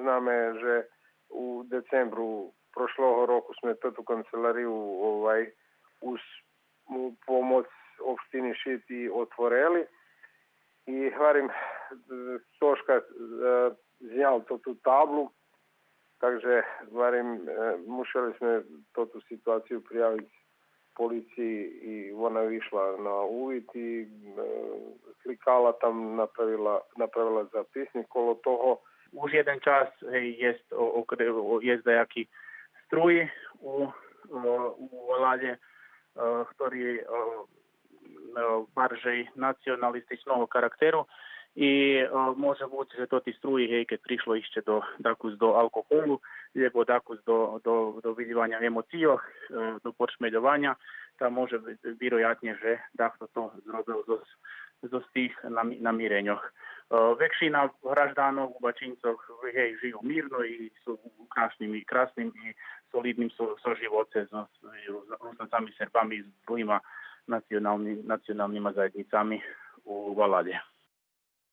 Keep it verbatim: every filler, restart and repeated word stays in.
Знаме же у децембру прошлого року сме тоту канцеларию, овай, уз, у помоц општини Шид и отворели. И, гварим, е, Цошка, е, знял тоту таблу, так же, гварим, е, мушели сме тоту ситуацию приявиц полициї и вона вишла на увид и, е, кликала там, направила, направила записнїк коло того. Уж єден час, гей, єст, о, окре-, о, єст даяки струї у, о, у валалє, е, хтори, е, е, баржей националистичного карактеру и, е, може буц же тоти струї, гей, кед пришло ище до, дакус до алкохолу, лєбо дакус до, до, до вилїваня емоцийох, е, до подшмельованя, та може би-, бироятнє же дахто то зробел зоз, зоз тих намі-, намиреньох. Е, векшина гражданох у Бачинцох, гей, жию мирно и су у красним и, красним и солидним со-, соживоце зоз, зоз Руснацами, Сербами и з другима национални-, националнима заєднїцами у валалє.